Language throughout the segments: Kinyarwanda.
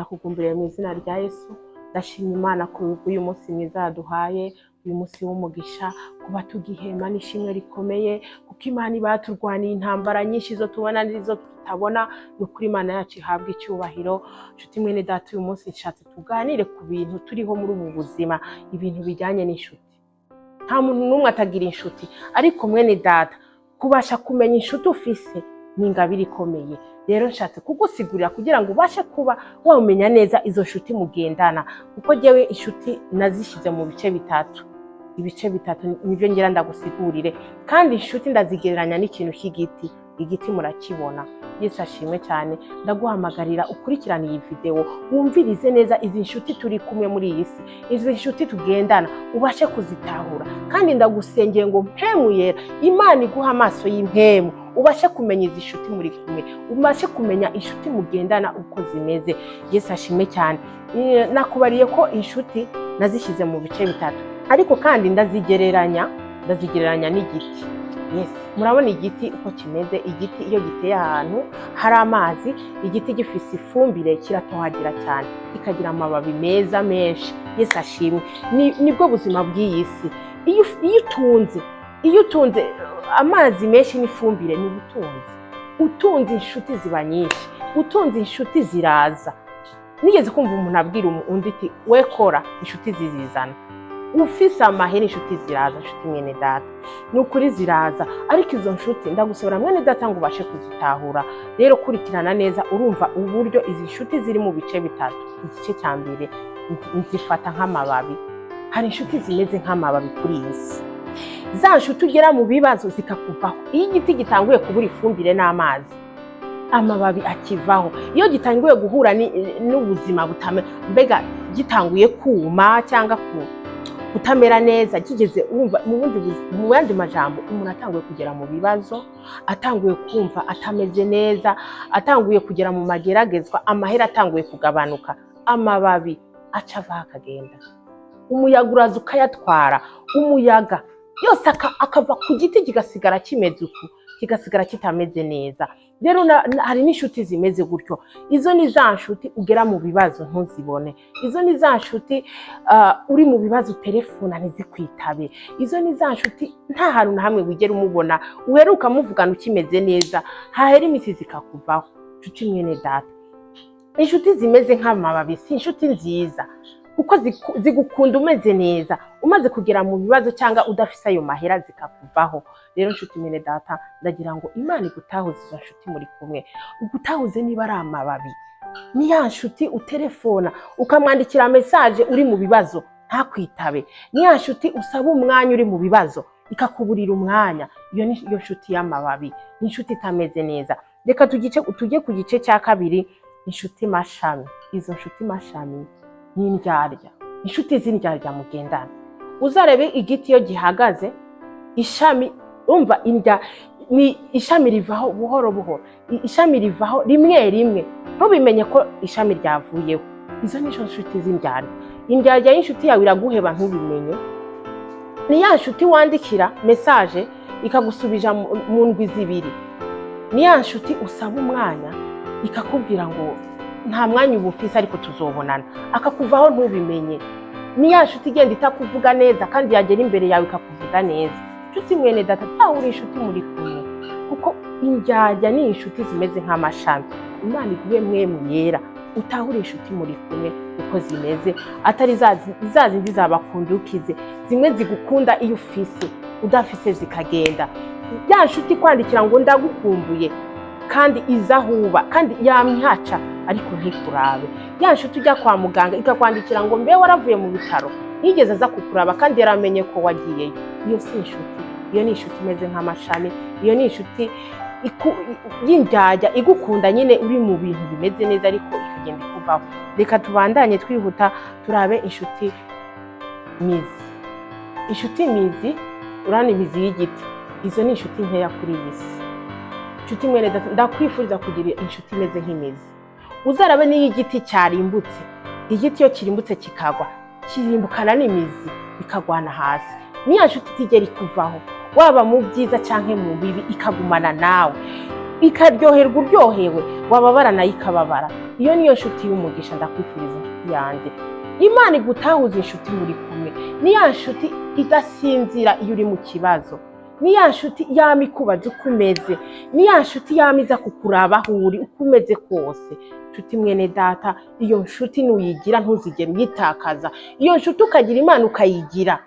Ndakugumburiye mu izina rya Yesu. Ndashima Imana ku uyu munsi mwiza yaduhaye, uyu munsi w'umugisha, kuba tugihema n'ishimwe rikomeye, kuko Imana iba yaturwaniye intambara nyinshi, izo tubona n'izo tutabona. Ni ukuri Imana yacu ihabwa icyubahiro. Nshuti mwene data, uyu munsi nshatse tuganire ku bintu turiho muri ubu buzima, ibintu bijyanye n'inshuti. Nta muntu n'umwe atagira inshuti, ariko mwene data, kubasha kumenya inshuti ufise ni ingabire ikomeye. Rero nshatse kugusigurira kugira ngo ubashe kuba wamenya neza izo nshuti mugendana, kuko jyewe inshuti nazishyize mu bice bitatu. Ibice bitatu nibyo ngira ndagusigurire. Kandi inshuti ndazigereranya n'ikintu cy'igiti. Igiti murakibona. Yesu ashimwe cyane. Ndaguhamagarira ukurikirane iyi videwo, wumvirize neza izi nshuti turi kumwe muri iyi si, izi nshuti tugendana, ubashe kuzitahura. Kandi ndagusengeye ngo Mpwemu Yera, Imana iguha amaso y'impwemu, ubashe kumenya izi nshuti muri kumwe, ubashe kumenya inshuti mugendana uko zimeze. Yesu ashimwe cyane. Nakubariye ko inshuti nazishyize mu bice bitatu, ariko kandi ndazigereranya n'igiti. Yes, murabona igiti uko kimeze. Igiti iyo giteye ahantu hari amazi, igiti gifise ifumbire, kiratohagira cyane, kikagira amababi meza menshi. Yesu ashimwe. Nibwo buzima bw'iyi si. Iyo utunze amazi menshi n'ifumbire, ni ubutunzi. Utunze, inshuti ziba nyinshi. Utunze, inshuti ziraza. Nigeze kumva umuntu abwira undi ati: "We kora, inshuti zizizana." Ufise amahera, inshuti ziraza. Inshuti mwene data, ni ukuri ziraza. Ariko izo nshuti, ndagusabira mwene data ngo ubashe kuzitahura. Rero kurikirana neza, urumva uburyo izi nshuti ziri mu bice bitatu. Igice cya mbere nzifata nk'amababi. Hari inshuti zimeze nk'amababi kuri iyi si, za nshuti ugera mu bibazo zikakuvaho. Iyo igiti gitanguye kubura ifumbire n'amazi, amababi akivaho. Iyo gitanguye guhura n'ubuzima butame, mbega gitanguye kuma cyangwa kutamera neza, kigeze wumva mu yandi majambo, umuntu atanguye kugera mu bibazo, atanguye kumva atameze neza, atanguye kugera mu mageragezwa, amahera atanguye kugabanuka, amababi aca avaho akagenda. Umuyaga uraza ukayatwara, umuyaga yose akava ku giti, kigasigara kimeze uku, kigasigara kitameze neza. Rero hari n'inshuti zimeze gutyo. Izo ni za nshuti ugera mu bibazo ntuzibone. Izo ni za nshuti uri mu bibazo utelefona ntizikwitabe. Izo ni za nshuti nta hantu na hamwe wigera umubona. Uheruka muvugana ukimeze neza, hahera iminsi zikakuvaho. Nshuti mwene data, inshuti zimeze nk'amababi si inshuti nziza, kuko zigukunda umeze neza, umaze kugera mu bibazo cyangwa udafise ayo mahera zikakuvaho. Rero nshuti mwene data, ndagira ngo Imana igutahuze izo nshuti muri kumwe, igutahuze niba ari amababi. Ni ya nshuti utelefona, ukamwandikira message uri mu bibazo ntakwitabe. Ni ya nshuti usaba umwanya uri mu bibazo ikakuburira umwanya. Iyo ni yo nshuti y'amababi, ni inshuti itameze neza. Reka tujye ku gice cya kabiri, inshuti mashami. Izo nshuti mashami ni indyarya, inshuti z'indyarya mugendana. Uzarebe igiti iyo gihagaze, ishami, urumva indya ni ishami rivaho buhoro buhoro, ishami rivaho rimwe rimwe, ntubimenye ko ishami ryavuyeho. Izo ni zo nshuti z'indyarya. Indyarya y'inshuti yawe iraguheba ntubimenye. Ni ya nshuti wandikira message ikagusubija mu ndwi 2. Ni ya nshuti usaba umwanya ikakubwira ngo nta mwanya ubu ufise, ariko tuzobonana, akakuvaho ntubimenye. Ni ya nshuti igenda itakuvuga neza, kandi yagera imbere yawe ikakuvuga neza. Nshuti mwene data, tahura inshuti muri kumwe, kuko indyarya ni inshuti zimeze nk'amashami. Imana iguhe Mpwemu Yera, utahure inshuti muri kumwe uko zimeze, atari za zindi zabakundukize, zimwe zigukunda iyo ufise, udafise zikagenda. Ya nshuti kwandikira ngo "Ndagukumbuye" kandi iza ahuba, kandi yamwihaca ariko ntikurabe. Ya nshuti ujya kwa muganga ikakwandikira ngo "Mbe waravuye mu bitaro?" Ntiyigeze aza kukuraba kandi yaramenye ko wagiyeyo. Iyo si inshuti, iyo ni inshuti imeze nk'amashami. Iyo ni inshuti y'indyarya, igukunda nyine uri mu bintu bimeze neza, ariko ikagenda ikuvaho. Reka tubandanye twihuta, turabe inshuti mizi. Inshuti mizi, urabona imizi y'igiti, izo ni inshuti nkeya kuri iyi si. Inshuti mwene data, ndakwifuriza kugira inshuti imeze nk'imizi. Uzarabe n'iyo igiti cyarimbutse, igiti iyo kirimbutse kikagwa, kirimbukana n'imizi, bikagwana hasi. Niya nshuti itigera ikuvaho, waba mu byiza cyangwa mu bibi, ikagumana nawe. Ikaryoherwa uryohewe, wababara nayo ikababara. Iyo niyo nshuti y'umugisha. Ndakwifuriza, inshuti yanjye, Imana igutahuza inshuti muri kumwe. Ni ya nshuti idasinzira iyo uri mu kibazo, ni ya nshuti yama ikubaza uko umeze, ni ya nshuti yama iza kukuraba aho uri uko umeze kose. Nshuti mwene data, iyo nshuti nuyigira ntuzigere uyitakaza. Iyo nshuti ukagira Imana, ukayigira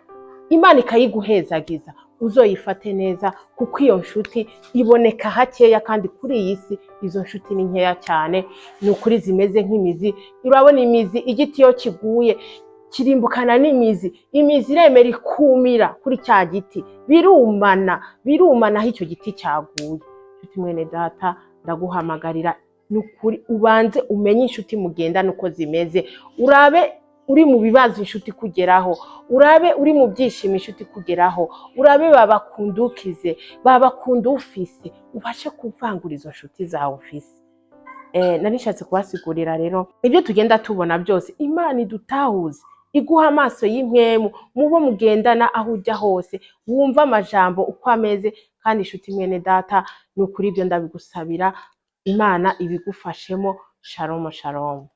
Imana ikayiguhezagiza, uzoyifate neza, kuko iyo nshuti iboneka hakeya, kandi kuri iyi si izo nshuti ni nkeya cyane. Ni ukuri zimeze nk'imizi. Urabona imizi, igiti iyo kiguye kirimbukana n'imizi. Imizi iremera ikumira kuri cya giti, birumana, birumana aho icyo giti cyaguye. Nshuti mwene data, ndaguhamagarira, ni ukuri ubanze umenye inshuti mugendana uko zimeze. Urabe uri mu bibazo inshuti ikugeraho, urabe uri mu byishimo inshuti ikugeraho, urabe babakundukize, babakunda ufise, ubashe kuvangura izo nshuti zawe ufise. Nari nishatse kubasigurira rero ibyo tugenda tubona byose. Imana idutahuze, iguha amaso y'impwemu mubo mugendana, aho ujya hose wumva amajambo uko ameze. Kandi inshuti mwene data, ni ukuri ibyo ndabigusabira, Imana ibigufashemo. Shalom, shalom.